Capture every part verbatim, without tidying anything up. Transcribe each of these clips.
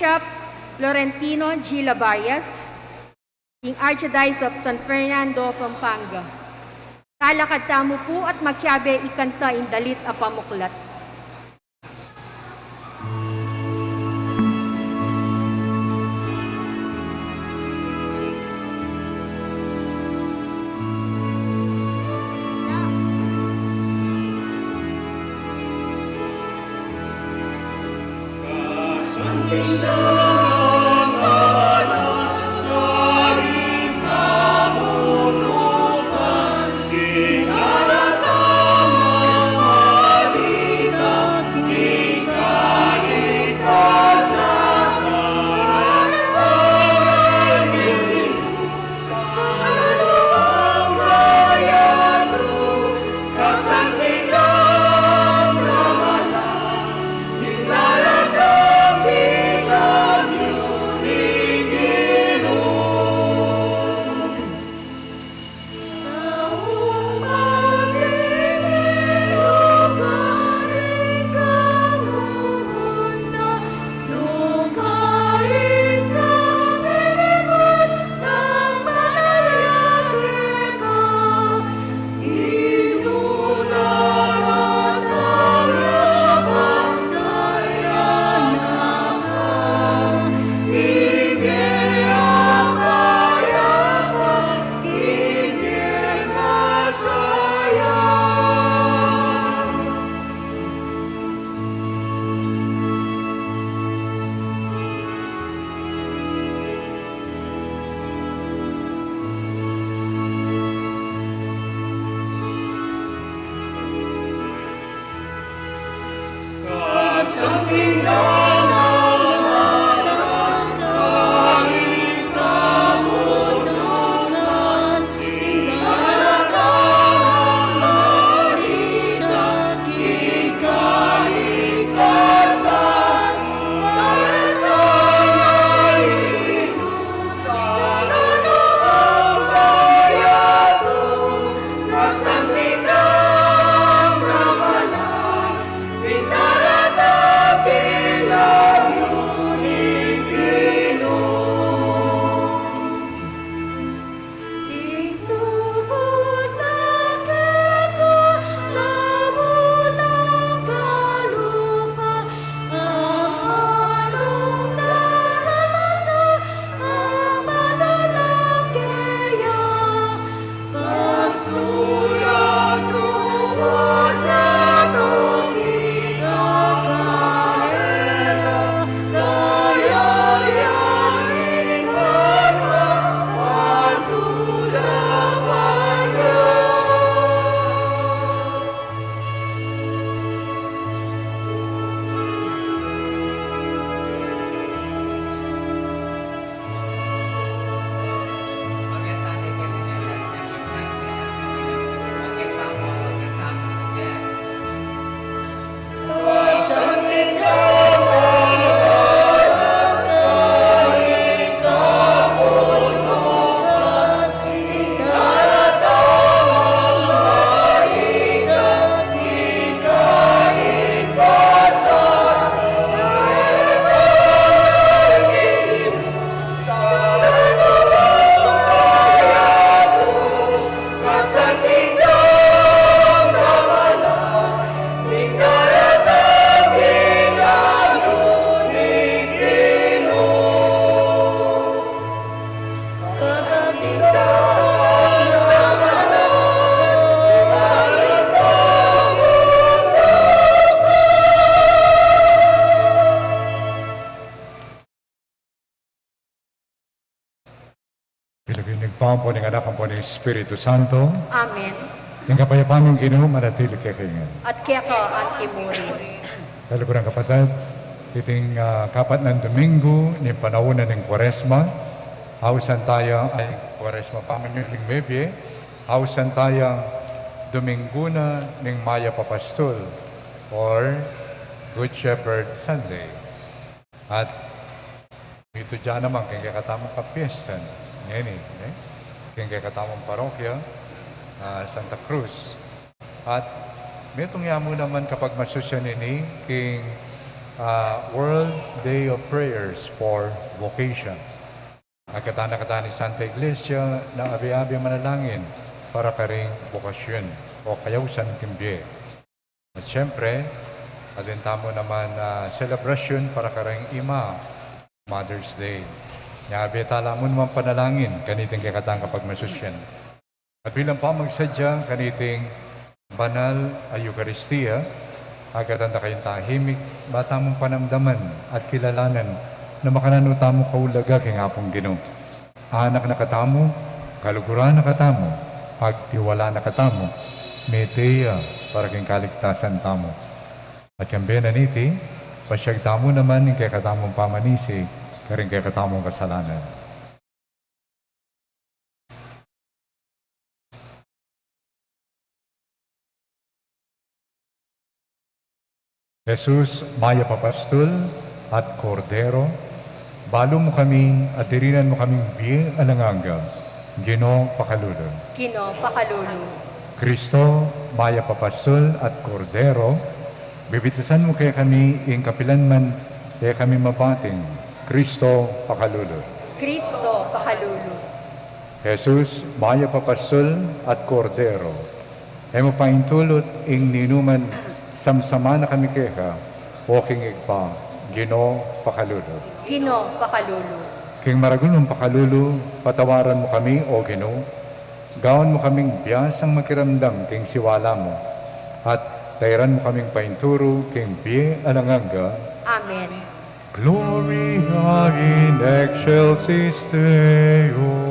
Bishop Florentino G. Labarias, king Archdiocese of San Fernando, Pampanga. Talakad tamu pu at makiabe ikanta ing dalit a pamuklat. King lagyu ning Ibpa, ampo ning Anak, ampo ning Espiritu Santo. Amen. Ing kapayapan ning Ginu manatili kekayu ngan. At keka antimurin. Kaluguran kapatad, iting, ah, kapat nang Dominggu ning panaun na ning Kuaresma, ausan taya, ay, Kuaresma pa man ning mebie, ausan taya Dominggu na ning Mayap a Pastul, or Good Shepherd Sunday. At mitu ja naman king kekatamung kapiestan ngeni, eh? King kekatamung parokya, ah, Santa Cruz. At metung ya mu naman kapagmasusyan ini king ah, World Day of Prayers for Vocation. Agkatan na katamu ning Santa Iglesia na abe-abe manalangin para karing bokasyun o kayausan king bie. At siyempre, atin tamu naman, ah, selebrasyun para karing ima, Mother's Day. Nya abe tala mu naman panalangin kaniting kekatang kapagmasusyan. At bilang pamagsadya kaniting banal a Eukaristia, agkatan da kayung tahimik, ba tamung panamdaman at kilalanan na makananu tamu kaulaga king Apung Ginu. Anak na katamu, kaluguran na katamu, pagtiwala na katamu, mete ya para king kaligtasan tamu. At kambe na niti, pasyag tamu naman ing kekatamung pamanisi karing kekatamung kasalanan. Jesus, mayap a pastul at kordero, balu mu kami at dirinan mu kaming bie alang angga. Ginu, pakalulu. Ginu, pakalulu. Kristo, mayap a pastul at kordero, bibitisan mu kekami ing kapilan man e kami mabating. Kristo, pakalulu. Kristo, pakalulu. Jesus, mayap a pastul at kordero, e mu paintulut ing ninuman samsaman na kami keka, o king Ibpa, Ginu, pakalulu. Ginu, pakalulu. King maragul mung pakalulu, patawaran mu kami, O Ginu, gawan mu kaming biasang makiramdam king siwala mu, at tairan mu kaming painturu king bie alang angga. Amen. Gloria in excelsis Deo.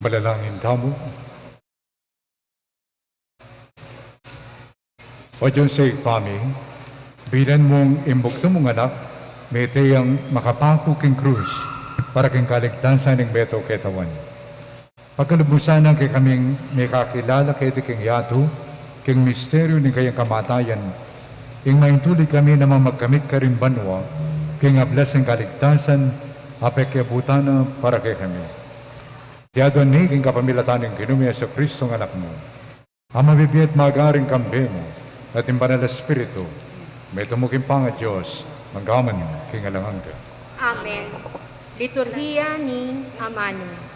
Manalangin tamu. O Dios a Ibpa mi, binan mung ing bugtung mung Anak, mete yang makapaku king krus, para king kaligtasan ning meto ketawan. Pagkalub mu sana ing kekaming mikakilala keti king yatu, king misteryu ning kayang kamatayan, ing maintuli kami nang magkamit karing banua, king ablas ning kaligtasan, a pekyabutan na para kekami. Diadwan mi king kapamilatan ning Ginu ming Jesucristo a Anak mu. A mabibie at magari king kambe mu, at ing Banal a Espiritu, metung mu king pangaDios, mangga man king alang angga. Amen. Liturhiya ning Amanu.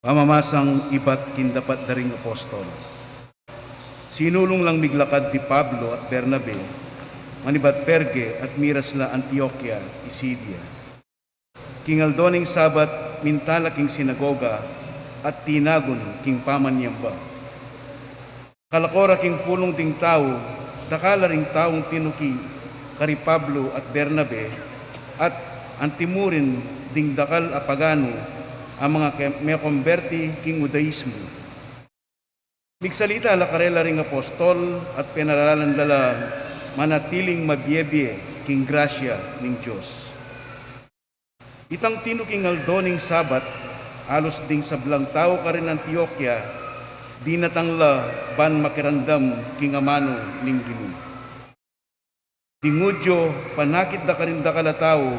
Pamamasang ibat king dapat da ring apostol. Sinulung lang miglakad di Pablo at Bernabe, manibat Perge at miras la Antioquia, Pisidia. King aldo ning Sabat, minta la king sinagoga at tinagun king pamanyamba. Kalako ra king pulung ding tau, dakal la ring taung tinuki kari Pablo at Bernabe, at antimurin ding dakal a paganu a mangake-, mekomberti king Judaismo. Migsalita la karela ring apostol at penaralan da la manatiling mabie-bie king grasya ning Dios. Itang tinuking aldo ning Sabat, alus ding sablang tau karin Antioquia, dinatang la ban makiramdam king amanu ning Ginu. Ding Judio, panakit da karing dakal a tau,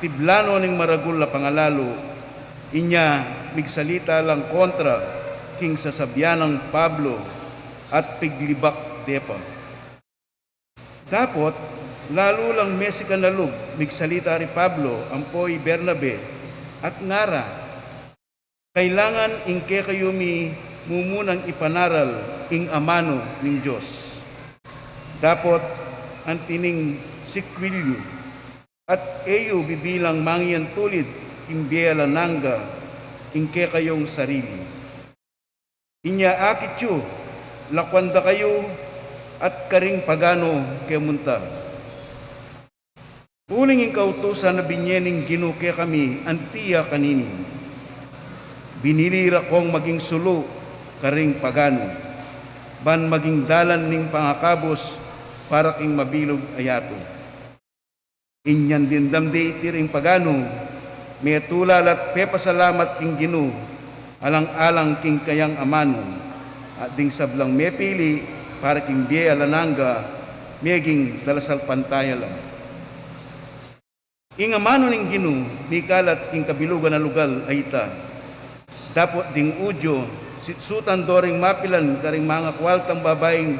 tiblan no ning maragul a pangalalu, inya migsalita lang kontra king sasabian nang Pablo at piglibak de pa. Dapot, lalu lang mesikan a lub migsalita ri Pablo ampo i Bernabe, at ngara, "Kailangan ing kekayu mi mumunang ipanaral ing amanu ning Dios. Dapot, anti ning sikwil yu, at e yu bibilang mangiantulid king bie alang angga ing kekayung sarili. Inya akit yu, lakuan da kayu at karing paganu ke munta." Uling ing kautusan a binie ning Ginu kekami anti ya kanini, "Binili ra kong maging sulu karing paganu, ban maging dalan ning pangakabus para king mabilug a yatu." Inyan dimdam de iti ring paganu, metula la't pepasalamat king Ginu, alang-alang king kayang amanu, at ding sablang mepili para king bie alang angga, meging dalasalpantaya la. Ing amanu ning Ginu mikalat king kabilugan a lugal a ita. Dapot ding Judio, sitsutan do ring mapilan karing mangakualtang babaing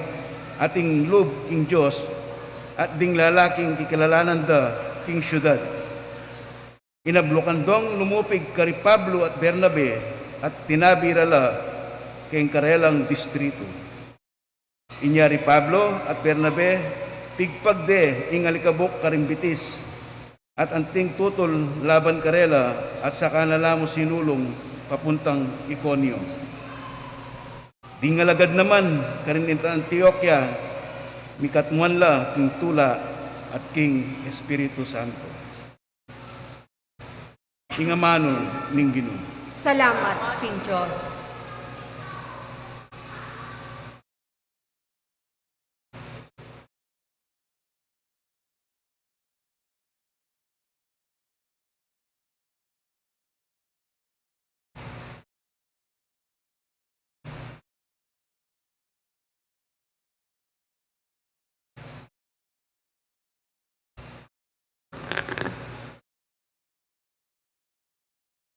ating lub king Dios, at ding lalaking kikilalanan da king siudad. Inablukan dong lumupig kari Pablo at Bernabe, at tinabi ra la keng karelang distritu. Inya ri Pablo at Bernabe, pigpag de ing alikabuk karing bitis, at anting tutul laban karela, at saka na la mu sinulung papuntang Iconio. Ding alagad naman karin ita Antioquia, mikatmuan la king tula at king Espiritu Santo. Ing amanu ning Ginu. Salamat king Dios.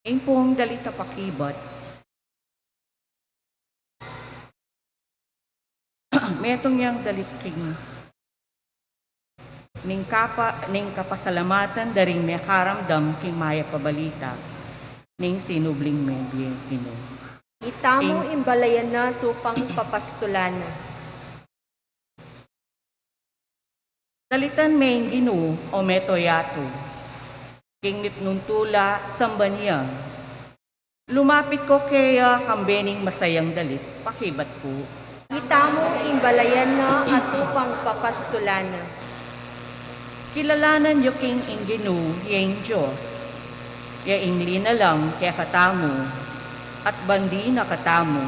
Ing pung dalit a pakibat. Metung yang dalit king ning kapa-, ning kapasalamatan da ring mekaramdam king mayap a balita ning sinubling mebie Ginu. Itamu ing balayan na tupang papastulan na. Dalitan me ing Ginu, o meto yatu. King mipnung tula, samban ya. Lumapit ko keya kambe ning masayang dalit, pakibat ku. Itamu ing balayan na at tupang papastulan na. Kilalanan yu king ing Ginu, ya ing Dios. Ya ing linalang kekatamu, at bandi na katamu.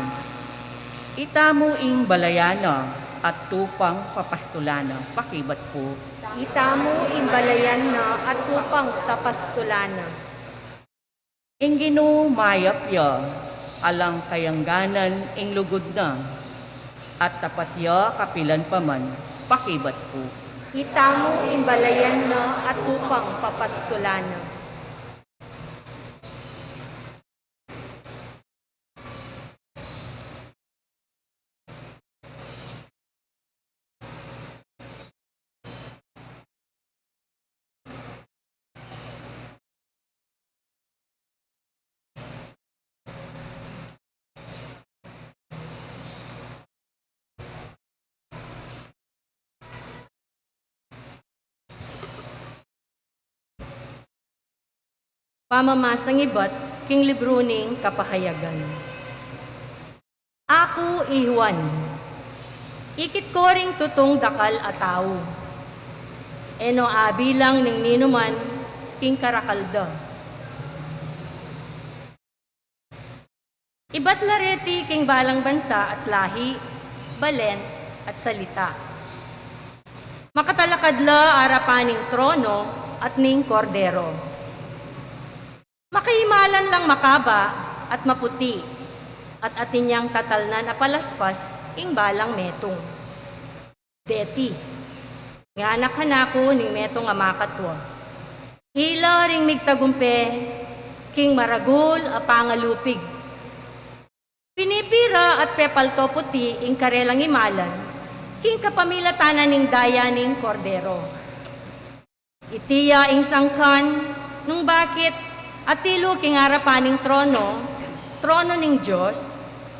Itamu ing balayan na at tupang papastulan na, pakibat ku. Itamu ing balayan na at tupang papastulan na. Ing Ginu mayap ya, alang kayangganan ing lugud na, at tapat ya kapilan pa man, pakibat ku. Itamu ing balayan na at tupang papastulan na. Pamamasang ibat king libru ning Kapahayagan. Aku i Juan, ikit ko ring tutung dakal a tau, e no abilang ning ninuman king karakal da. Ibat la reti king balang bansa at lahi, balen at salita. Makatalakad la arapan ning trono at ning Kordero. Makaimalan lang makaba at maputi, at atin yang tatalnan a palaspas ing balang metung. Deti, ngana kanaku ning metung a makatua, ila ring migtagumpe king maragul a pangalupig. Pinipira at pepalto puti ing karelang imalan king kapamilatan na ning daya ning Kordero. Iti ya ing sangkan nung bakit atilu king arapan ning trono, trono ning Dios,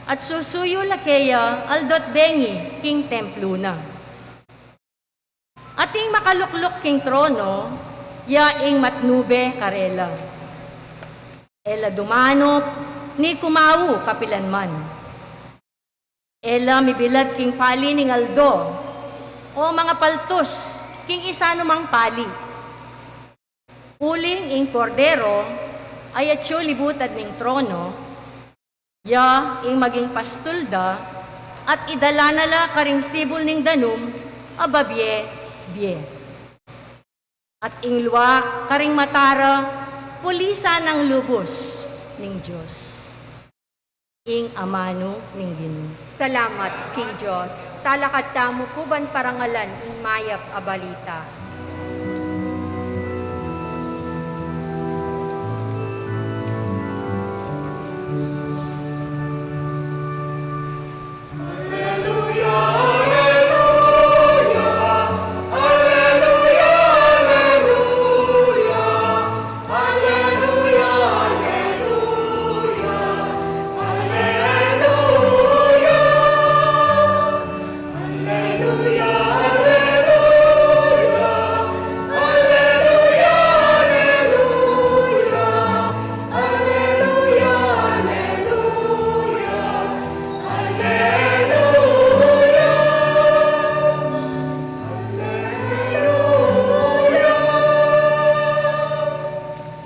at susuyu la keya aldo't bengi king templu na. Ating makalukluk king trono, ya ing matnube karela. E la dumanup ni kumau kapilan man. E la mibilad king pali ning aldo, o mangapaltus king isanumang pali. Uling ing Kordero a atyu libutad ning trono, ya ing maging pastul da, at idala na la karing sibul ning danum a babie-bie. At ing lua karing mata ra pulisan nang lubus ning Dios. Ing amanu ning Ginu. Salamat king Dios. Talakad tamu pu ban parangalan ing mayap a balita.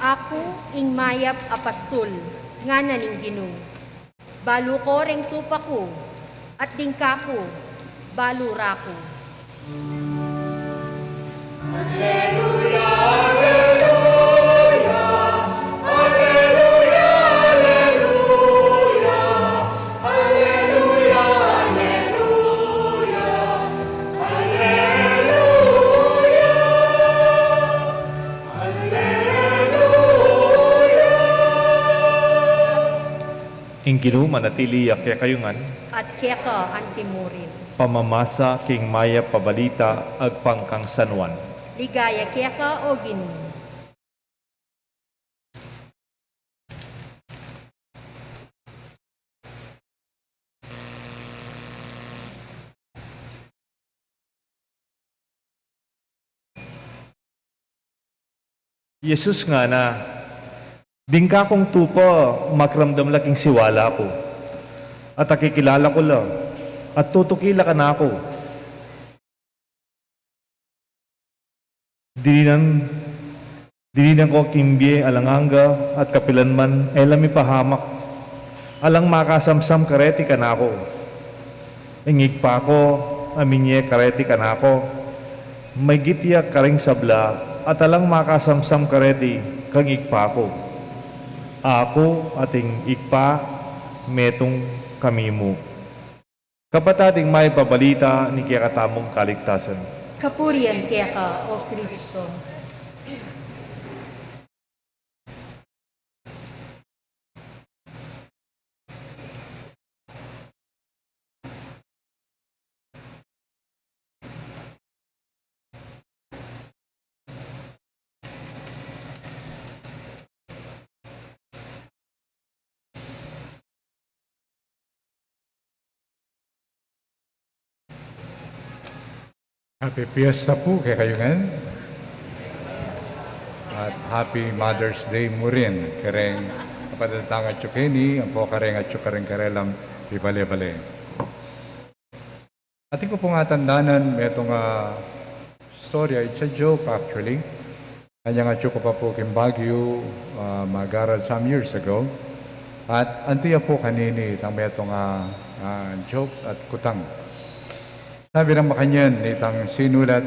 Aku ing mayap a pastul, ngana ning Ginu. Balu ko ring tupa ku, at ding kaku, balu ra ku. Ing Ginu manatili ya kekayu ngan. At keka antimurin. Pamamasa king mayap a balita agpang kang San Juan. Ligaya keka, o Ginu. Jesus ngana, ding kakung tupa, makiramdam la king siwala ku, at akikilala ku la, at tutuki la kanaku. Dininan, dininan ku king bie alang angga, at kapilan man e la mipahamak. Alang makasamsam kareti kanaku. Ing Ibpa ku, a minye kareti kanaku, maygit ya karing sabla, at alang makasamsam kareti kang Ibpa ku. Aku at ing Ibpa, metung kami mu. Kapatad, ing mayap a balita ning kekatamung kaligtasan. Kapurian keka, O Kristo. Happy Fiesta pu kekayu ngan. At Happy Mother's Day mu rin kareng kapatad tang atyu keni, ampo kareng atyu karing karelang pibale-bale. Atin ku pung atandanan, metung a istorya, it's a joke actually. Anyang atyu ku pa pu king Baguio, ah, mag-aral some years ago. At anti ya pu kanini itang metung a, ah, joke at kutang. Sabi nang makanyan nitang sinulat,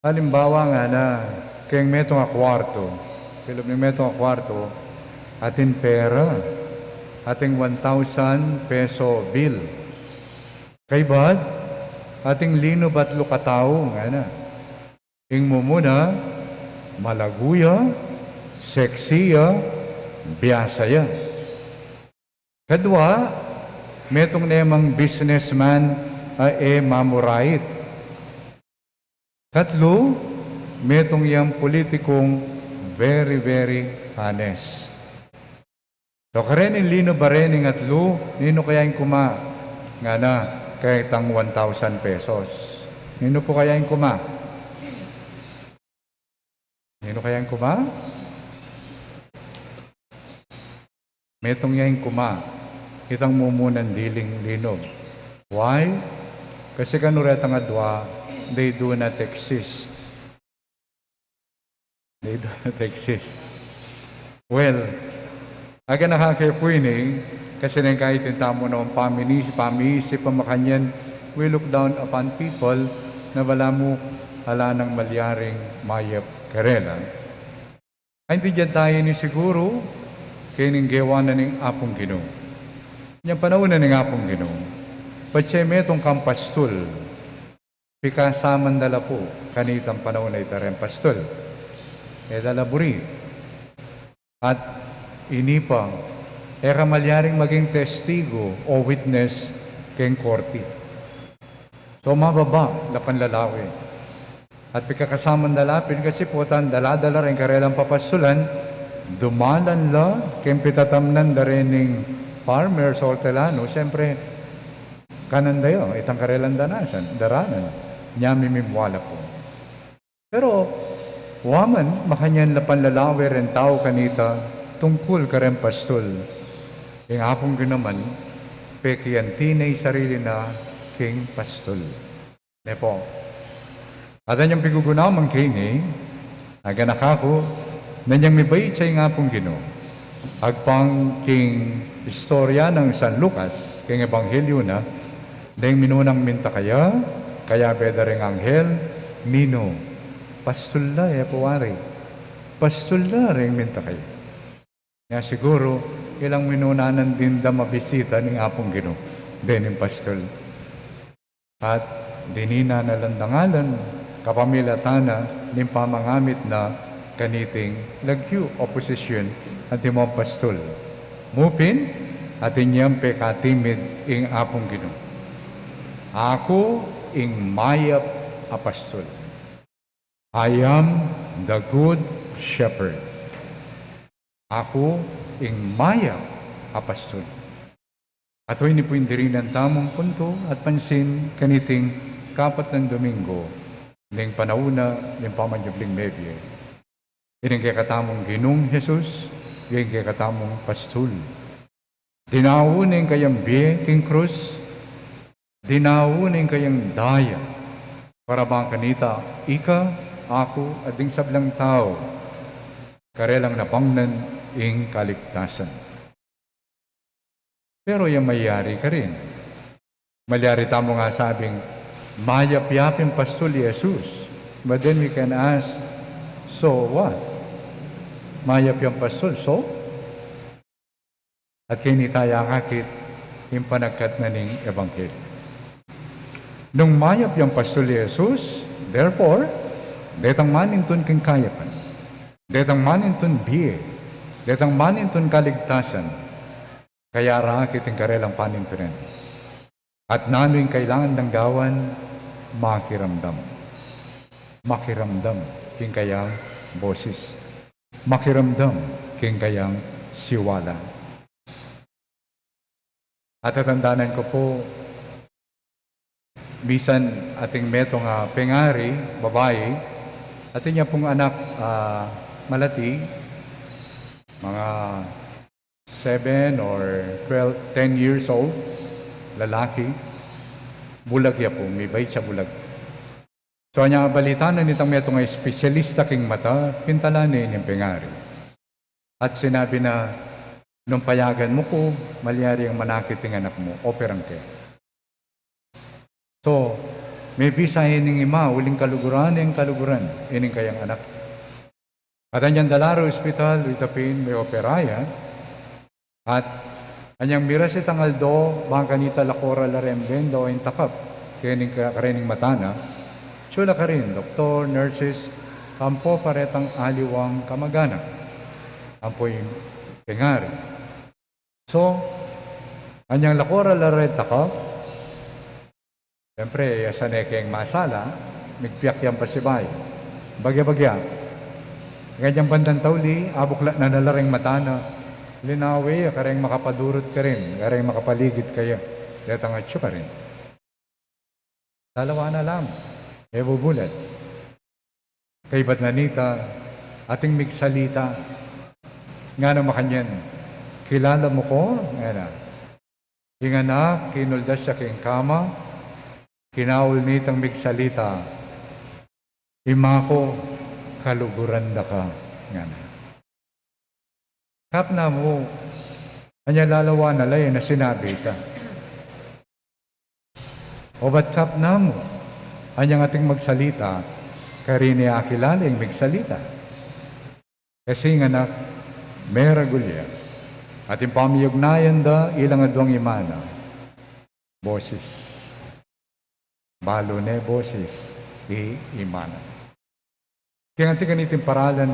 halimbawa ngana, keng metung a kwartu, king lub ning metung a kwartu, atin pera, atin one thousand peso bill. Kaybat, atin linub at lukatau, ngana. Ing mumuna, malagu ya, sexy ya, biasa ya. Kadwa, metung ne mang businessman a e mamurait. Katlu, metung yang politikung very, very honest. So, kareng linub a reng atlu, ninu kaya ing kuma? Ngana, ketang one thousand pesos. Ninu pu kaya ing kuma? Ninu kaya ing kuma? Metung ya ing kuma itang mumunan diling linub. Why? Kasi kanu retang adwa, they do not exist. They do not exist. Well, aganaka ke pu ini, kasi neng kaiting tamu naman pamini-, pamiisip a makanyan, we look down upon people na balamu ala nang malyaring mayap karela. Aintindian taya ini siguru keng gewa na ning Apung Ginu. Inyang panaun na ning Apung Ginu, patse metung kang pastul, pikasaman da la pu kanitang panaun a ita reng pastul. E da la buri. At ini pa, e ka malyaring maging testigo o witness keng korte. So, mababa la panlalawe. At pikakasaman da la pin kasi potang dala-dala reng karelang papastulan, dumalan la keng pitatamnan da reng farmers o hortelano, siyempre, kanan da ya itang karelang danasan, daranan, nya mimimwala pu. Pero, wa man, makanyan la panlalawe reng tau kanita tungkul kareng pastul. Ing Apung Ginu naman, pekianti ne ing sarili na king pastul. Ne pu. At anyang pigugunamang keni, aganaka ku, nanyang mibait ya ing Apung Ginu. Agpang king istorya nang San Lucas, king Ebanghelyo na, deng minunang minta kaya, kayabe da reng anghel, ninu, pastul la, e pu wari. Pastul la reng minta kaya. Nya siguru, ilang minuna nang dimdam a bisita ning Apung Ginu, dening pastul. At dininan na lang dangalan, kapamilatan na ning pamangamit na kaniting lagyu o posisyon a timong pastul. Mu pin, atin yang pekatimid ing Apung Ginu. Aku ing mayap a pastul. I am the good shepherd. Aku ing mayap a pastul. At ini pu ing dirinan tamung puntu at pansin kaniting kapat nang Domingo ning panaun na ning pamanyubling mebie. Ining kekatamung Ginung Jesus, ining kekatamung pastul. Dinaun ne ing kayang bie king krus, dinaun ne ing kayang daya, para bang kanita, ika, aku, at ding sablang tau, karelang nabangnan ing kaligtasan. Pero yang mayari karin, malyari tamu ngang sabing, mayap ya pin pastul i Jesus. But then we can ask, so what? Mayap yang pastul, so? At keni taya akakit ing panagkat na ning ebanghelyo. Nung mayap yang pastul i Jesus, therefore, detang manintun king kayapan, detang manintun bie, detang manintun kaligtasan, kaya ra akit ing karelang panintunan. At nanu ing kailangan dang gawan? Makiramdam. Makiramdam king kayang boses. Makiramdam king kayang siwala. At tatandanan ku pu, misan atin metung a pengari, babai, atin ya pung anak, ah, malati, mga seven or twelve, ten years old, lalaki, bulag ya pu, mibait ya bulag. So, anya balita na nitang metung a espesyalista king mata, pintalan ne ining pengari. At sinabi na, nung payagan mu ku, malyari yang manakit ing anak mu, operan ke. So, mebisa ining ima, uling kaluguran, ing kaluguran ining kayang anak. At anyang dala ra ospital, itapin, meopera ya. At anyang miras itang aldo, bang kanita lako ra la reng benda o ing takap, keni ka-, kareng mata na, atsu la karin, doktor, nurses, ampo pa retang aliwang kamaganak, ampo ing pengari. So, anyang lako ra la reng takap, siyempre, asan e keng masala, migpiak yang pasibayu. Bagya-bagya. Anyang bandang tauli, abuklat na na la reng mata na, linawe ya kareng makapagdurut karin, kareng makapaligid kaya, detang atsu karin. Lalawan na la mu, e bubulat. Kaybat na nita, ating migsalita. Ngana makanyan, kilala mu ku? Ngana. Ing anak, kinuldas ya king kama, kinaul nitang migsalita. Ima ku, kaluguran da ka, ngana. Kapna mu, anya lalawan na la ya na sinabi ita. Obat kapna mu, anyang ating magsalita, karin e akilala ing migsalita. Kasi ing anak, meragul ya. At ing pamiyugnayan da, ilang adwang ima na, boses. Balu ne boses i ima na. Keng ating kaniting paralan,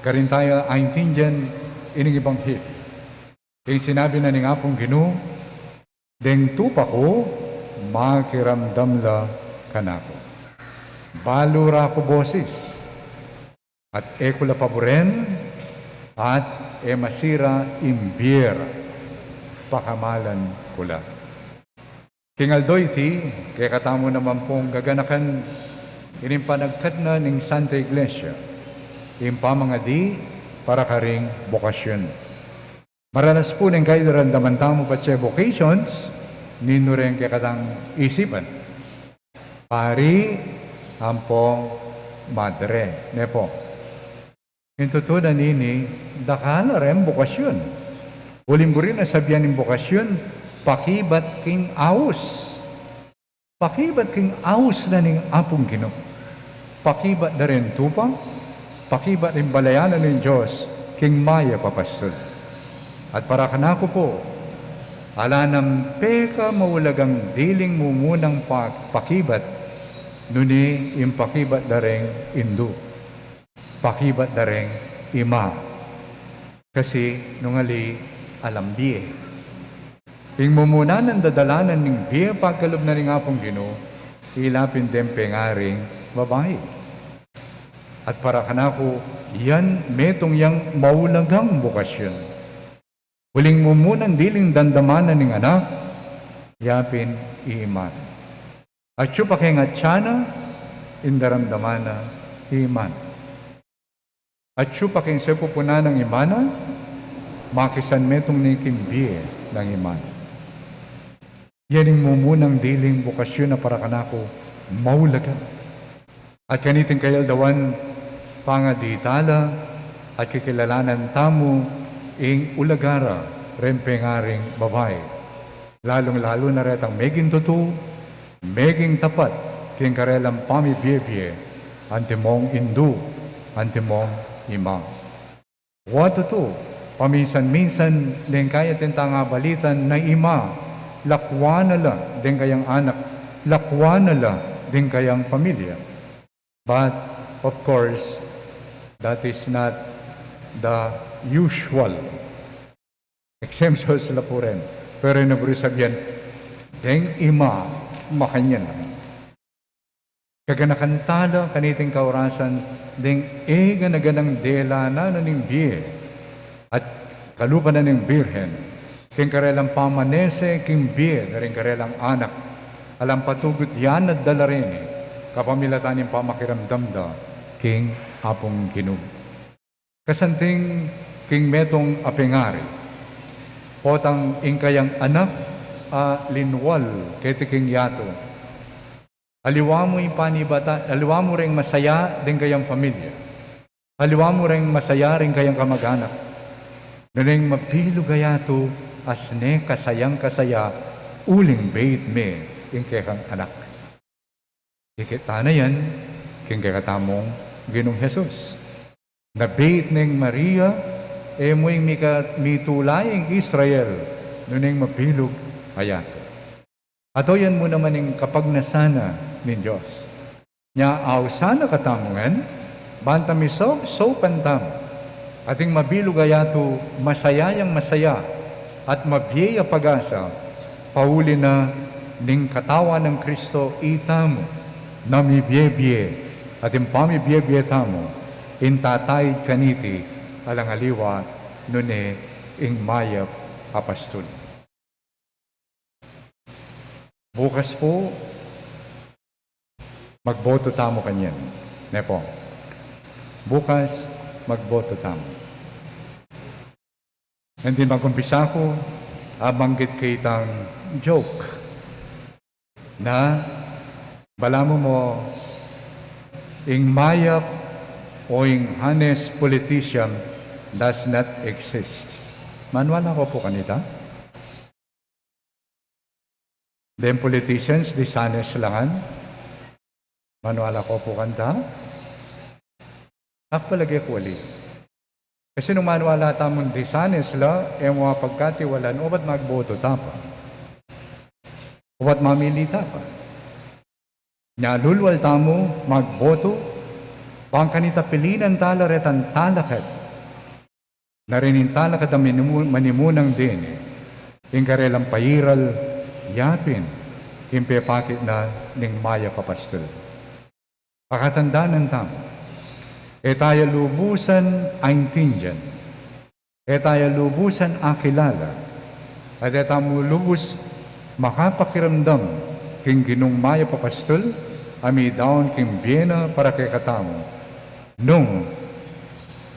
karin taya aintindian ining ebanghelyo. Ing sinabi na ning Apung Ginu, deng tupa ku, makiramdam la kanaku. Balu ra ku boses, at e ku la paburen, at e masira ing bie ra, pakamalan ku la. King aldo iti, kekatamu naman pung gaganakan ining panagkat na ning Santa Iglesia, ing pamangadi para karing bokasyun. Maralas pu neng kaidaramdaman tamu patse vocations, ninu reng kekatang isipan. Pari, ampo madre, ne pu. Ing tutu na nini, dakal a reng bokasyun. Uling buri nang sabian ing bokasyun, pakibat king aus. Pakibat king aus na ning Apung Ginu. Pakibat da ring tupa, pakibat ring balayan na ning Dios, king mayap a pastul. At para kanaku pu, ala nang pekamaulagang diling mumunang pa-, pakibat, nune ing pakibat da ring indu. Pakibat da ring ima. Kasi nung ali alang bie. Ing mumuna nang dadalanan ning bie pagkalub na ning Apung Ginu, ila pin deng pengaring babai. At para kanaku, yan metung yang maulagang bokasyun. Uling mumunang diling damdaman na ning anak, ya pin i ima na. Atyu pa keng atyan na, ing daramdaman na i ima na. Atyu pa king sepupunan nang Ima na, makisanmetung ne king bie nang Ima na. Yan ing mumunang diling bukasyon a para kanaku maulaga. At kaniting kayaldawan, pangadi tala at kikilalanan tamu ing ulaga ra reng pengaring babai, lalung-lalu na retang meging tutu, meging tapat king karelang pamibiebie, antimong indu, antimong ima. Wa tutu, paminsan-minsan deng kaya tentang abalitan na ima, lakwan na la deng kayang anak, lakwan na la deng kayang pamilya. But, of course, that is not the usual. Exemptions la pu ren. Pero ing naburi sabian, deng ima, makanyan na. Kaganakan tala kaniting kaurasan deng e gana-ganang dela na ning bie at kalupa na ning Birhen, king karelang pamanese king bie na ring karelang anak, alang patugut yan at dala reni, kapamilatan ning pamakiramdam da king Apung Ginu. Kasanting king metung a pengari, potang ing kayang anak a linwal keti king yatu. Aliwa mu ing panibatan, aliwa mu reng masaya deng kayang pamilya. Aliwa mu reng masaya deng kayang kamaganak. Nune ing mabilug a yatu, asne kasayang-kasaya, uling beit me ing kekang anak. Ikit tana yan king kekatamung Ginung Jesus. Nabeit neng Maria, e mu ing mika-, mitula ing Israel, nune ing mabilug a yatu. Ato yan mu naman ing kapagnasan na ning Dios. Nya ausan na katamu ngan, ban ta misaup-saupan tamu, at ing mabilug a yatu masaya yang masaya, at mabie ya pag-asa, pauli na ning Katawan nang Kristo itamu, na mibie-bie, at ing pamibie-bie tamu, ing tataid kaniti, alang aliwa, nune ing mayap a pastul. Bukas pu, magboto tamu kanyan. Ne pu? Bukas, magboto tamu. Nandin magumpisa ku, abanggit ke itang joke. Na, balamu mo, ing mayap o ing honest politician does not exist. Maniwala ko pu kanita? Deng politicians, dishonest la ngan. Maniwala ko pu kanita? Aku palage ku ali. Kasi nung maniwala tamung dishonest la, e mu apagkatiwalan, obat magboto ta pa. Obat mamili ta pa. Nya lulwal tamu magboto, bang kanita pilinan tala retang talakad. Na rin ing talakad a manimu-, manimunang deni, ing karelang pairal, yapin, ing pepakit na ning mayap a pastul. Pakatandanan tamu, e taya lubusan aintindian, e taya lubusan akilala, at e tamu lubus makapakiramdam king Ginung mayap a pastul a midaun king bie na para kekatamu, nung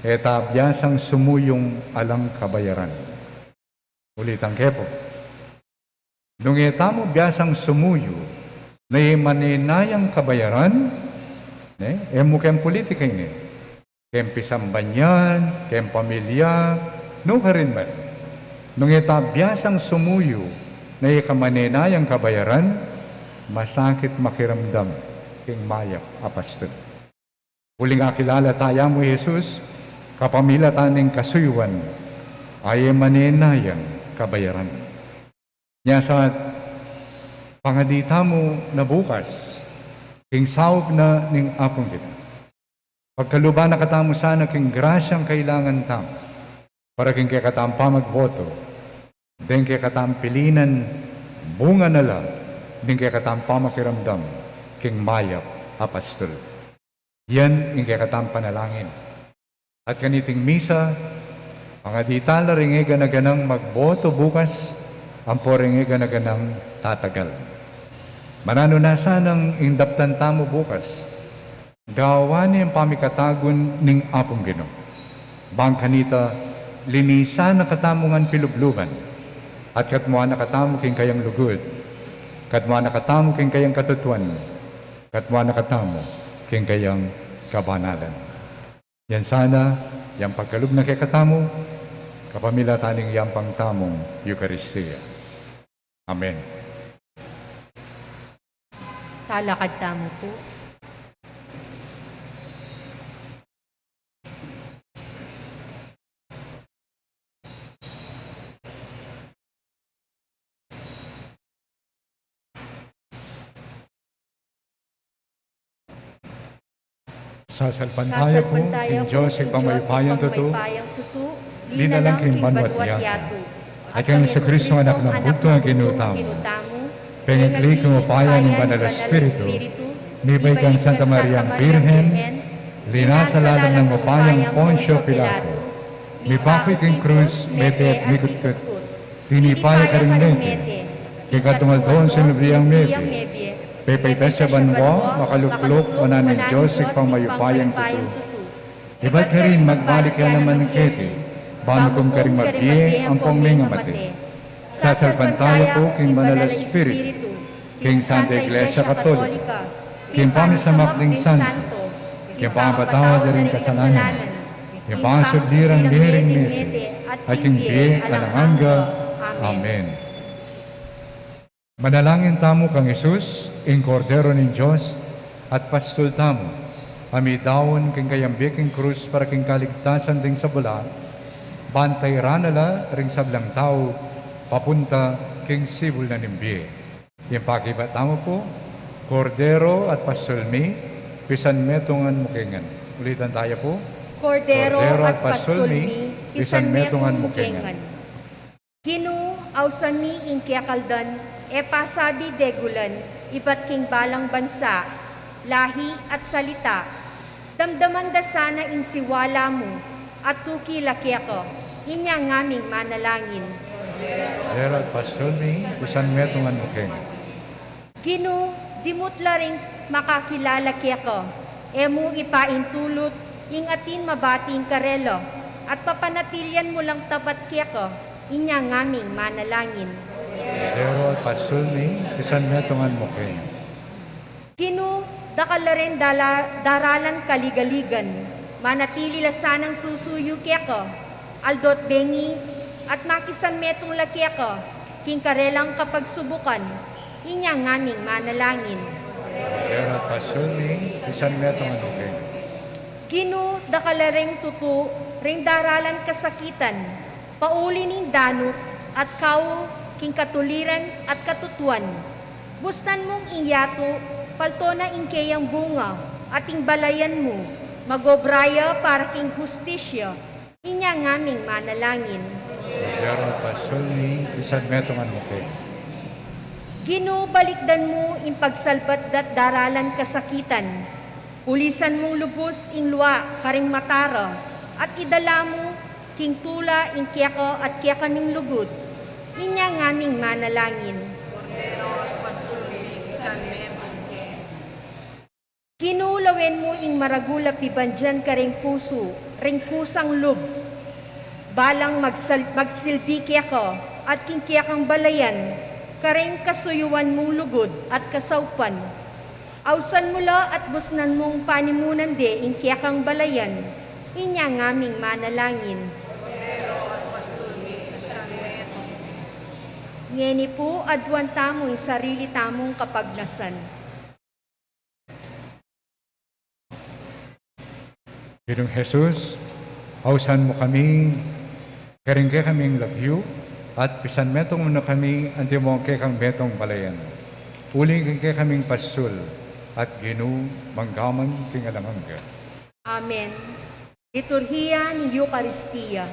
e ta biasang sumuyung alang kabayaran. Ulitan ke pu. Nung e tamu biasang sumuyu, na e manenayang kabayaran, ne? E mu keng politika ini, keng pisamban yan, keng pamilya, nukarin man. Nung e ta biasang sumuyu, na e ka manenayang kabayaran, masakit makiramdam king mayap a pastul. Uling akilala taya mu i Jesus, kapamilatan ning kasuyuan, a e manenayang kabayaran. Nya sa pangadi tamu na bukas, king saup na ning Apung Ginu. Pagkaluban na katamu sana king grasyang kailangan tamu, para king kekatang pamagboto, deng kekatang pilinan, bunga na la ning kekatang pamakiramdam king mayap a pastul. Yan ing kekatang panalangin. At kaniting misa, pangadi tala ring e gana-ganang magboto bukas, ampo ring e gana-ganang tatagal. Mananu na sanang ing daptan tamu bukas, gawan ne ing pamikatagun ning Apung Ginu. Bang kanita, linisan na katamu ngan pilubluban, at katmuan na katamu king kayang lugud, katmuan na katamu king kayang katutuan, katmuan na katamu king kayang kabanalan. Yan sana, yang pagkalub na kekatamu, kapamilatan ning yampang tamung Eukaristia. Amen. Talakad tamu pu. Sasalpantaya ku king Dios Ibpang mayupayang tutu, linalang king banwa't yatu, at kang Jesucristo, Anak nang bugtung Ginu tamu, pengikli king upaya ning Banal a Espiritu, mibait kang Santa Mariang Birhen, linasa lalam ning upayang Poncio Pilato, mipaku king krus, mete at mikutkut. Tinipa ya karing mete, king katung aldo sinubli yang mebie, pepaitas ya banua, makalukluk wanan ning Dios Ibpang mayupayang tutu. Ibat karin magbalik ya naman keti, ban ukum karing mabie ampong mengamate. Sasalpantaya ku king Banal a Espiritu, king Santa Iglesia Katolika, king pamisamak ding santo, king pamapatawad da ring kasalanan, king pangasubli rang mie ring mete, at king bie alang angga. Amen. Manalangin tamu kang Jesus, ing Kordero ning Dios, at pastul tamu, a midaun king kayang bie king krus para king kaligtasan ding sabla, ban tairan na la ring sablang tau papunta king sibul na ning bie. Ing pakibat tamu pu, Kordero at pastul mi, pisanmetungan mu kengan. Ulitan taya pu. Kordero at pastul mi, pisanmetungan mu kengan. Ginu, ausan mi ing kekang aldan, e pasabi degulan, ibat king balang bansa, lahi at salita. Damdaman da sana ing siwala mu, at tuki la keka, inya ngaming manalangin. Kordero at pastul mi, pisanmetungan mu kengan. Ginu, dimut la ring makakilala keka, e mu ipaintulut ing atin mabati karela, at papanatilian mu lang tapat keka, inya ngaming manalangin. Kordero at pastul mi, pisanmetungan mu kengan. Ginu, dakal la ring dala-, daralan kaligaligan, manatili la sanang susuyu keka, aldo't bengi, at makisanmetung la keka, king karelang kapagsubukan, inya ngaming manalangin. Kordero at pastul mi, pisanmetungan mu kengan. Ginu, dakal la ring tutu ring daralan kasakitan, pauli ning danup at kaul king katuliran at katutuan. Busnan mung ing yatu, palto na ing keyang bunga, at ing balayan mu, magobra ya para king hustisya, inya ngaming manalangin. Kordero at pastul mi, pisanmetungan mu kengan. Ginu, balikdan mu ing pagsalbat da't daralan kasakitan. Pulisan mung lubus ing lua karing mata ra, at idala mu king tula ing keka at kekaming lugud. Inya ngaming manalangin. Kordero at pastul mi, pisanmetungan mu kengan. Ginu, lawen mu ing maragul a pibandian karing pusu ring kusang lub, balang magsal-, magsilbi keka at king kekang balayan, karing kasuyuan mung lugud at kasaupan. Ausan mu la at busnan mung panimunan de ing kekang balayan, inya ngaming manalangin. Ngeni pu, aduan tamu ing sarili tamung kapagnasan. Ginung Jesus, ausan mu kami karing kekaming lagyu, at pisanmetung mu na kami antimong kekang metung balayan. Uling king kekaming pastul at Ginu, manggaman king alang angga. Amen. Liturhiya ning Eukaristia.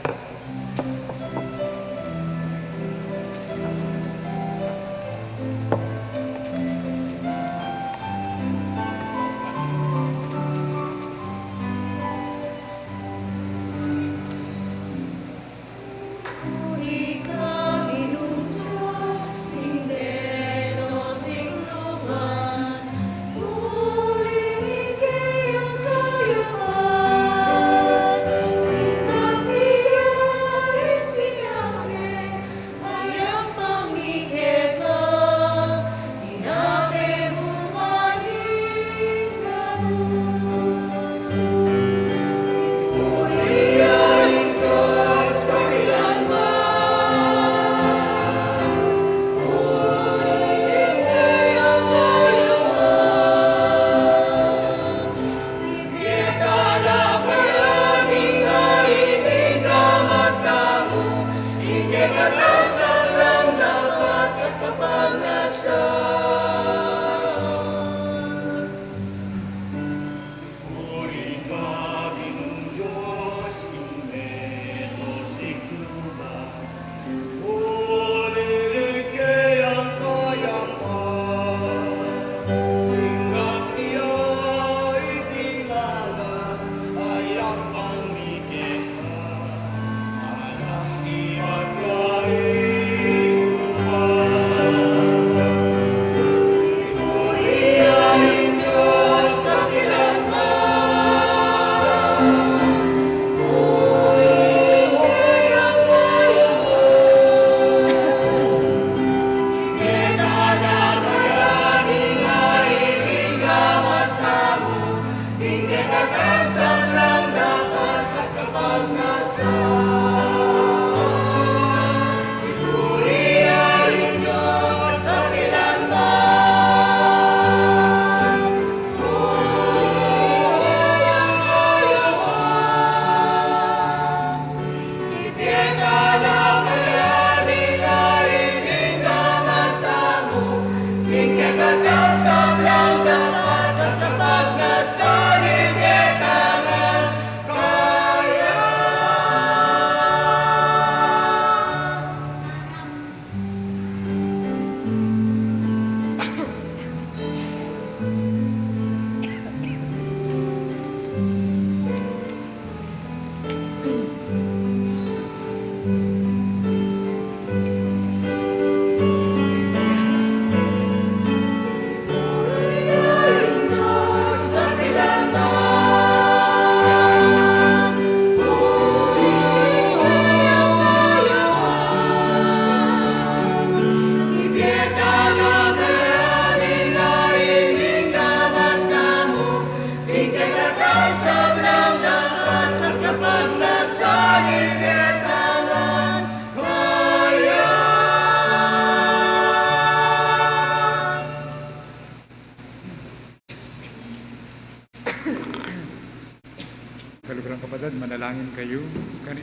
Dalangin kayu, kani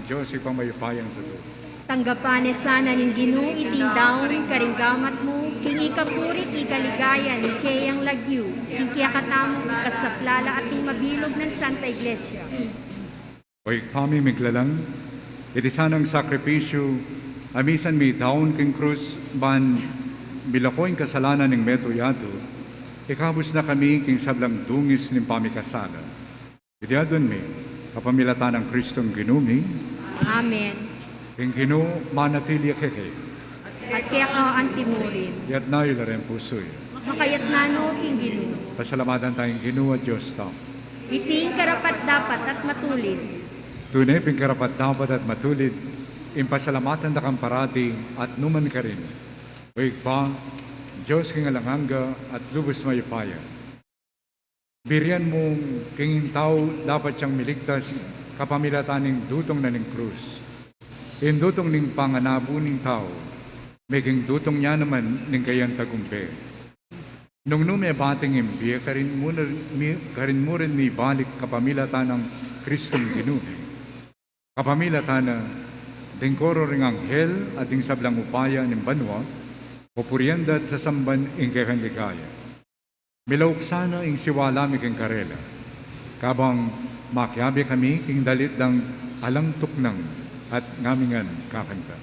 Dios Ibpang mayupayang tutu. Tanggapan ne sana ning Ginu iting daun karing gamat mu, king ikapuri't ikaligaya ning keyang lagyu, king kekatamung ikasaplala at ning mabilug nang Santa Iglesia. O Ibpa ming miglalang, iti sanang sakripisyu a misan midaun king krus ban milako ing kasalanan ning meto yatu, ikabus na kami king sablang dungis ning pamikasala. Iti aduan mi kapamilatan nang Kristong Ginu mi. Amen. Ing Ginu manatili ya kekayu. At keka antimurin. Iyatas yu la ring pusu yu. Makayatas no king Ginu. Pasalamatan taya ing Ginu a Dios tamu. Iti ing karapat-dapat at matulid. Tune pin karapat-dapat at matulid, ing pasalamatan da kang parati at nukarin man, O Ibpa, Dios king alang angga at lubus mayupaya. Birian mu king tau dapat yang miligtas kapamilatan ning dutung na ning krus. Ing dutung ning panganabu ning tau, maging dutung ya naman ning kayang tagumpe. Nung nu mebating ing bie, karin mu rin, mi-, karin mu rin mibalik kapamilatan nang Kristong Ginu mi. Kapamilatan na, ding koro ring anghel at ding sablang upaya ning banua, pupurian da at sasamban ing kekang ligaya. Milauk sana ing siwala mi king karela, kabang makiabe kami king dalit dang alang tuknang at ngamingan kakanta.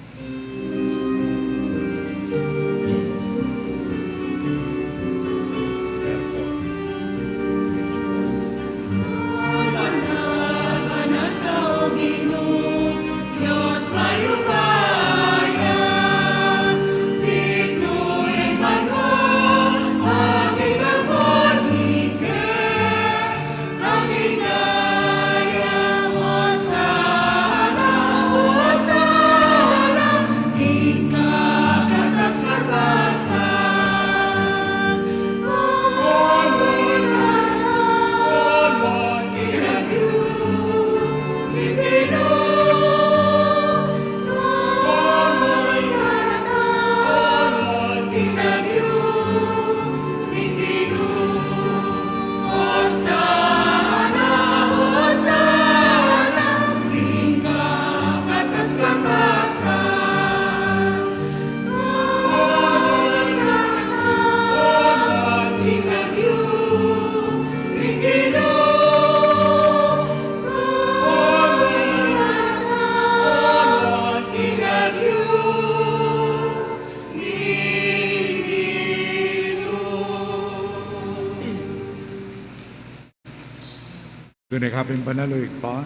Tune ka pin banal, O Ibpa,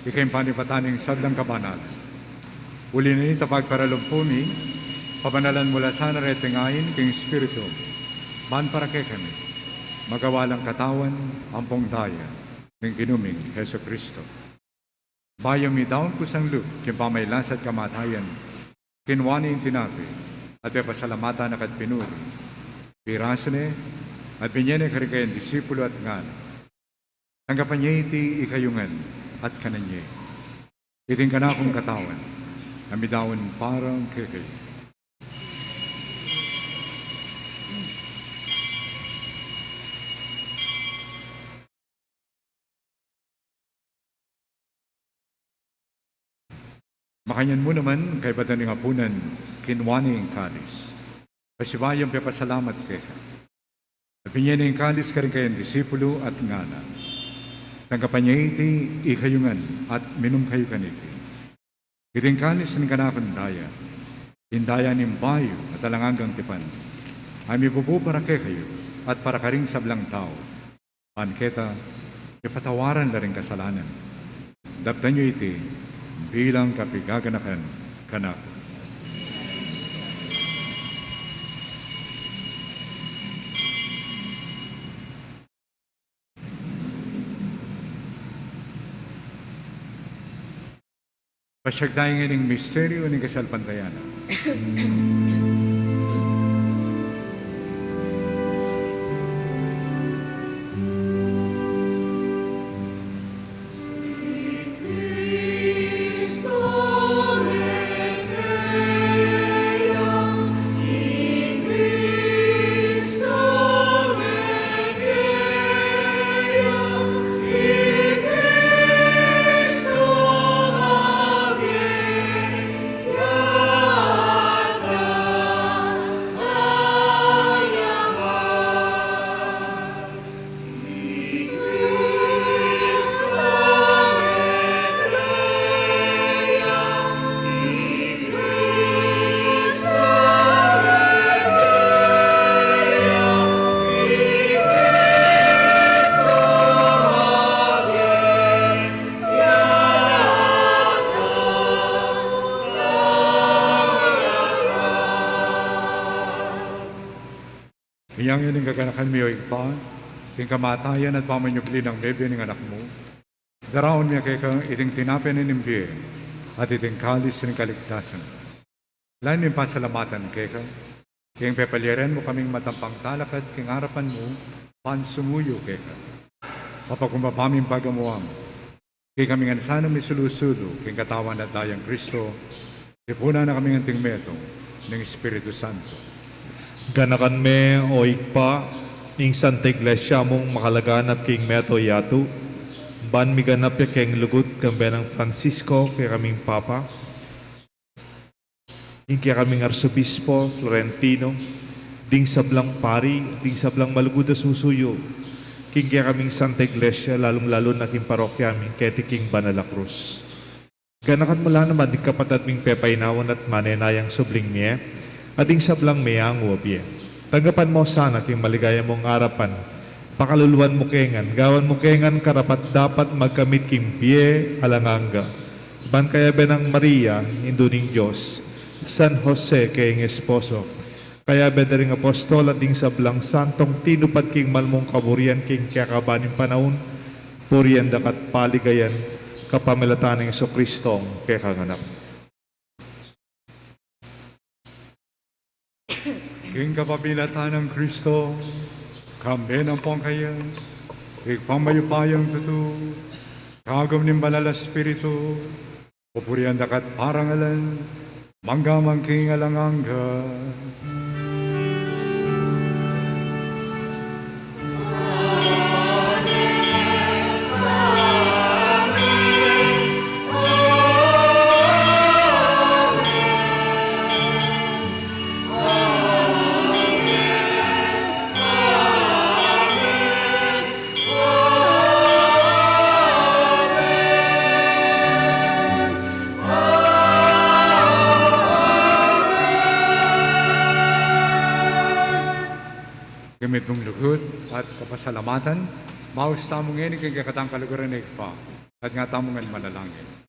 ika ing panipatan ning sablang kabanalan. Uli na nita, pagparalumpu mi, pabanalan mu la sana reting ain king Espiritu, ban para kekami magawa lang katawan ampong daya ning Ginu ming Jesucristo. Bayu midaun kusang lub king pamagkasakit at kamatayan, kinua ne ing tinape, at pepasalamatan na ka't pinuri, pirasu ne, at binye ne karing kayang disipulu at ngana: Tanggapan ye iti ikayu ngan at kanan ye. Iti ing kanakung katawan, a midaun para kekayu. Makanyan mu naman, kaybat da ning apunan, kinua ne ing kalis, pasibayu yang pepasalamat keka, at binye ne ing kalis karing kayang disipulu at ngana: Tanggapan ye iti ikayu ngan at minum kayu kaniti. Iti ing kalis ning kanakung daya, ing daya ning bayu at alang anggang tipan, a mibubu para kekayu at para karing sablang tau, ban keta mipatawaran la ring kasalanan. Daptan yu iti bilang kapigaganakan kanaku. Pasiag taya ngeni king misteryu ning kasalpantayanan. Inyang ini ing kaganakan mi, o Ibpa, king kamatayan at pamanyubli nang mebie ning Anak mu, daraun mi keka iting tinape ning bie at iting kalis ning kaligtasan. Lalu ming pasalamatan keka, king pepalyarian mu kaming matampang talakad king arapan mu, ban sumuyu keka. Papakumbaba ming pagamuan, king kaming ngan sanang misulu-sulu king katawan at dayang Kristo, tipunan na kaming anting metung ning Espiritu Santo. Ganakan me, o Ibpa, ing Santa Iglesia mung makalaganap king mabilug a yatu, ban miganap ya king lugud kambe nang Francisco, kekaming Papa, ing kekaming Arsobispo Florentino, ding sablang pari, ding sablang malugud a susuyu king kekaming Santa Iglesia, lalung-lalu na king parokya mi keti king Banal a Cruz. Ganakan mu la naman ding kapatad ming pepainawan at manenayang subling mie, at ding sablang meangu a bie. Tanggapan mu sana king maligaya mung arapan, pakaluluan mu ke ngan, gawan mu ke ngan karapat-dapat magkamit king bie alang angga. Ban kayabe nang Maria, Indu ning Dios, San Jose kayang esposo, kayabe da ring apostol at ding sablang santung tinupad king mal mung kaburian king kekaban ning panaun, purian da ka at paligayan, kapamilatan nang Jesucristong kekang Anak. King kapamilatan nang Kristo, kambe na pu kaya, king pamagkayapang tutu, kagum ning Banal a Espiritu, pupurian da ka at parangalan, mangga man king alang angga. King mitmung lugud at kapasalamatan, maus tamu ngeni king kekatang kaluguran ning Ibpa, at nga tamu ngan manalangin.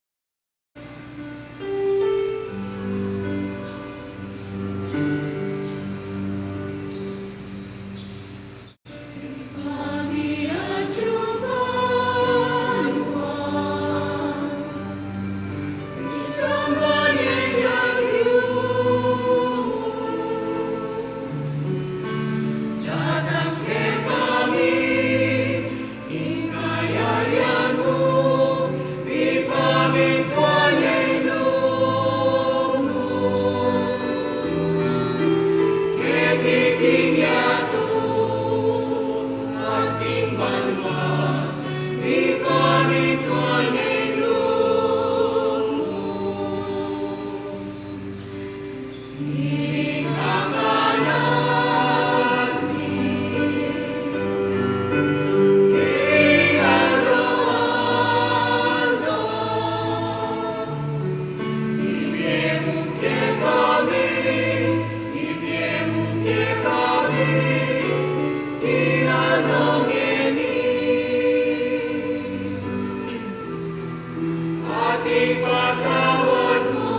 At ipatawad mu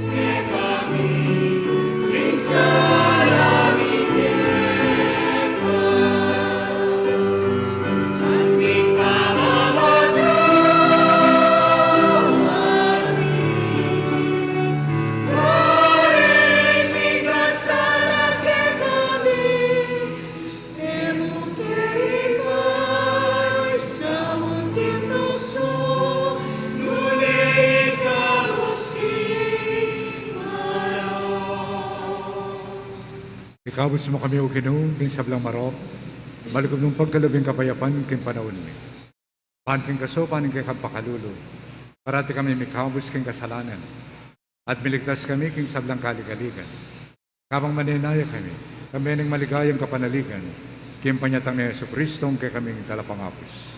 kekami ding sala mi keka, anti pamamatawad mi karing mikasala kekami. Ikabus mu kami, O Ginu, king sablang marok, malugud mung pagkalub ing kapayapan king panaun mi. Ban king kasaupan ning kekang pakalulu, parati kami mikabus king kasalanan, at miligtas kami king sablang kaligaligan. Kabang manenaya kami, kambe ning maligayang kapanaligan, king panyatang nang Jesucristong kekaming Talapangabus.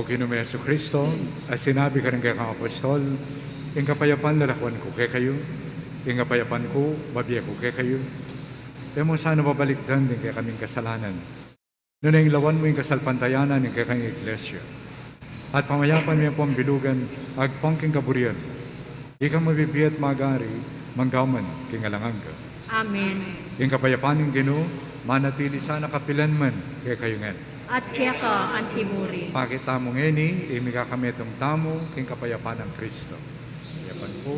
O Ginu mi Jesucristo, a sinabi karing kekang apostol, ing kapayapan lalakwan ku kekayu, ing kapayapan ku babie ku kekayu. E mu sana babalikdan ding kekaming kasalanan, nune ing lawan mu ing kasalpantayanan ning kekang Iglesia. At pamayapan me pung bilugan agpang king kaburian, ika mabibie at magari, mangga man king alang angga. Amen. Ing kapayapan ning Ginu manatili sana kapilan man kekayu ngan. At keka antimurin. Pakit tamu ngeni ing mikakametung tamu king kapayapan nang Kristo. Kapayapan ku.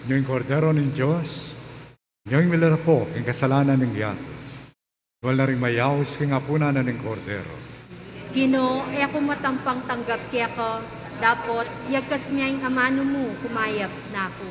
Inyong Kordero ning Dios, inyong milarako king kasalanan ning yatu. Nuan la ring mayaus king apunan na ning Kordero. Ginu, e ku matampang tanggap keka, dapot siyagkas me ing amanu mu, kumayap na ku.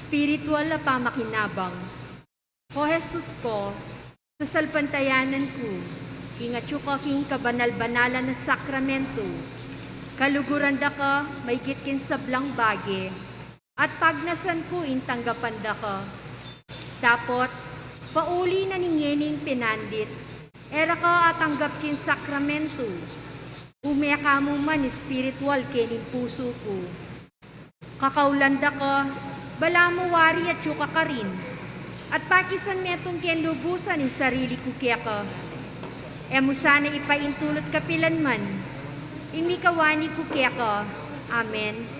Espiritual a pamakinabang. O Jesus ku, sasalpantayanan ku ing atyu ka king kabanal-banalan a sakramento. Kaluguran da ka maigit king sablang bage, at pagnasan ku ing tanggapan da ka. Dapot pauli na ning ngening pinandit, e ra ka atanggap king sakramento. Ume ka mu man espiritual kening pusu ku. Kakaulan da ka, balamu wari atyu ka karin, at pakisan metung keng lubusan ing sarili ku keka. E mu sana ipaintulut kapilan man ing mikawani ku keka. Amen.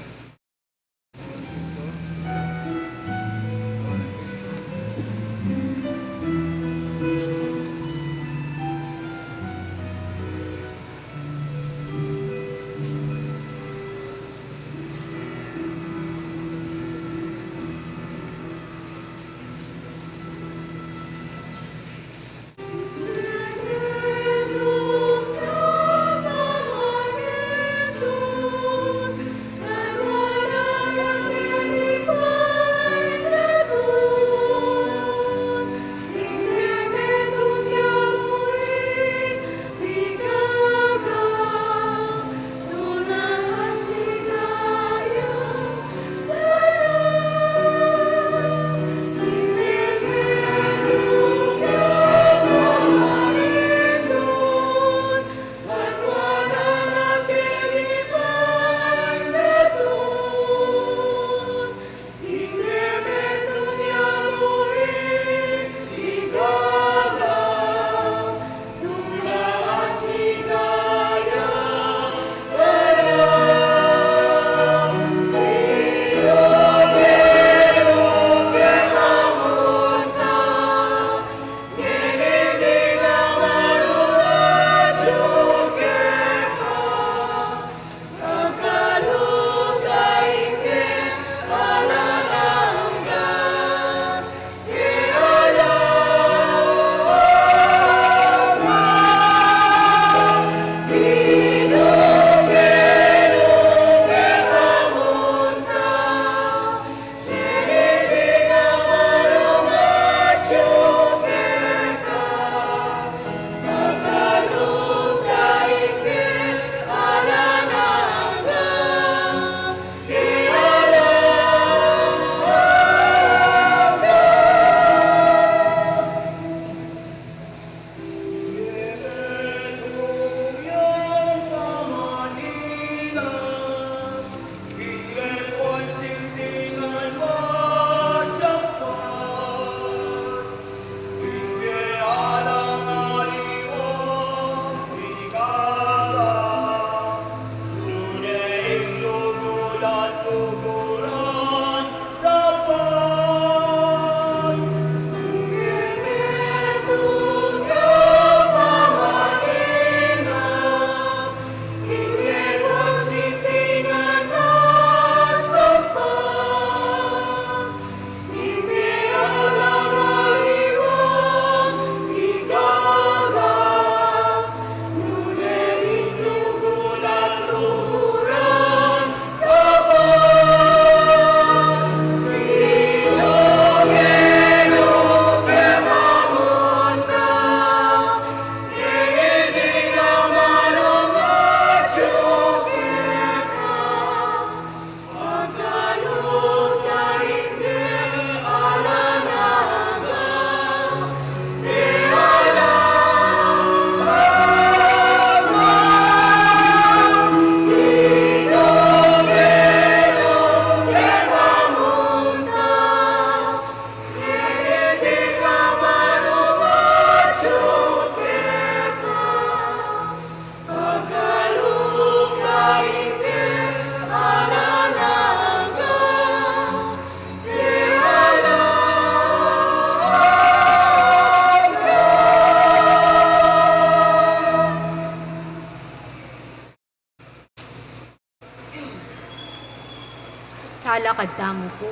Talakad tamu pu.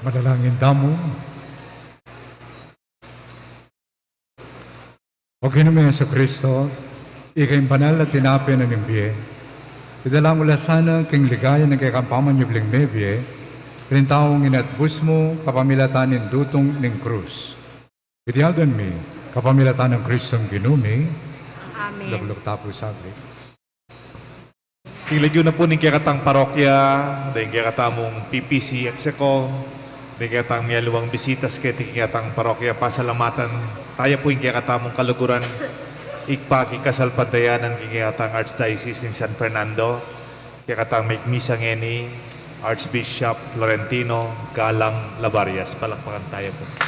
Manalangin tamu. O Ginu ming Jesucristo, ika ing banal a tinape na ning bie, idala mu la sana king ligaya ning kekang pamanyubling mebie ring taung inatbus mu kapamilatan ning dutung ning krus. Iti aldo mi, kapamilatan nang Kristong Ginu mi. Amen. Lukluk ta pu saglit. King lagyu na pu ning kekatang parokya, deng kekatamung P P C Execo, deng kekatang mialiwang bisitas keti king kekatang parokya, pasalamatan taya pu ing kekatamung kaluguran, Ibpa, king kasalpantayanan king kekatang Archdiocese ning San Fernando, kekatang megmisa ngeni, Archbishop Florentino Galang Labarias. Palakpakan taya pu.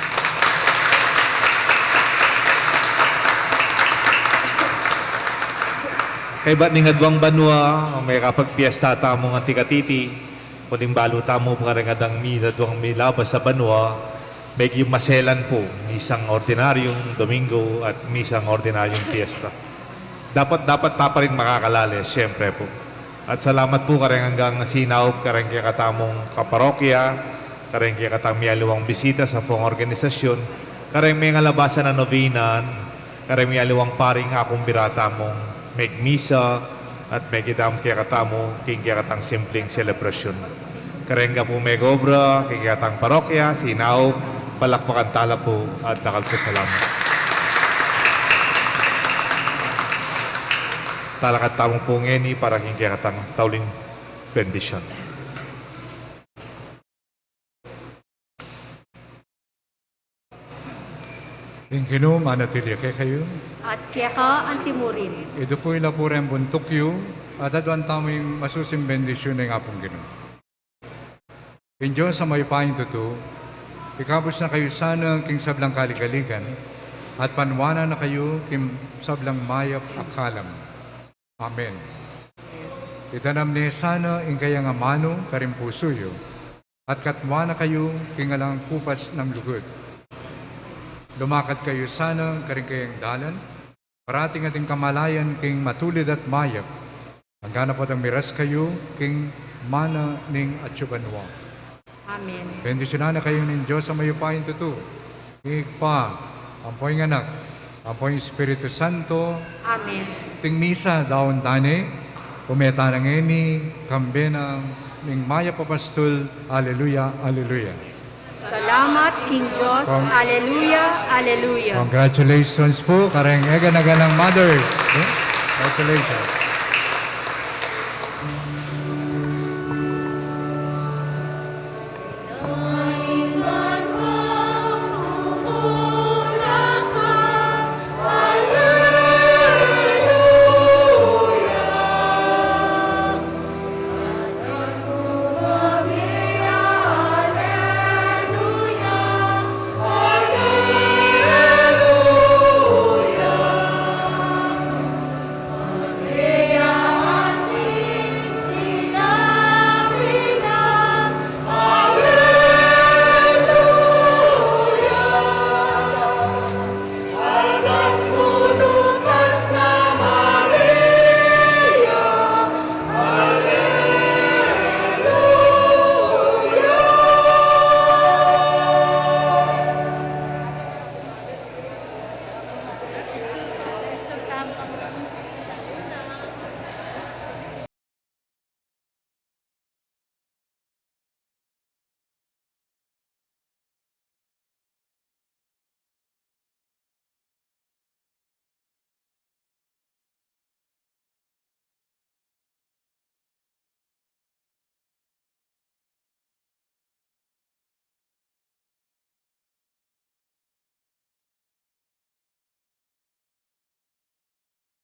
Kaybat ning aduang banua, mekapagpiesta tamung anti katiti, uling balu tamu pu kareng adang mi-, aduang milabas a banua, meging maselan pu, misang ordinaryung Domingo at misang ordinaryung piesta. Dapat, dapat ta pa rin makakalale, siyempre pu. At salamat pu kareng anggang sinaup kareng kekatamung kaparokya, kareng kekatang mialiwang bisita sa pung organisasyon, kareng mengalabasan a nobena, kareng mialiwang paring akung bira tamung megmisa at megidam kekatamu king kekatang simpling selebrasyun. Kareng angga pung megobra king kekatang parokya, sinaup, palakpakan tala pu at dakal pung salamat. Talakad tamu pu ngeni para king kekatang tauling bendisyun. Ing Ginu manatili ya kekayu. At keka antimurin. Idukui la pu reng buntuk yu, at aduan tamu ing masusim bendisyun ning Apung Ginu. Ing Dios a mayupayang tutu, ikabus na kayu sana king sablang kaligaligan, at panuanan na kayu king sablang mayap a kalam. Amen. Itanam ne sana ing kayang amanu karing pusu yu, at katwa na kayu king alang kupas nang lugud. Lumakad kayu sana karing kayang dalan, parating ating kamalayan king matulid at mayap, anggang apat a miras kayu king mana ning atyu banua. Amen. Bendisyunan na kayu ning Dios a mayupayang tutu, ing Ibpa, ampo ing Anak, ampo ing Espiritu Santo. Amen. Ing misa daun tane, ume tana ngeni, kambe na ning mayap a pastul. Aleluya, aleluya. Salamat king Dios. Con- Aleluya, aleluya. Congratulations pu kareng eganaganang mothers. Eh? Congratulations.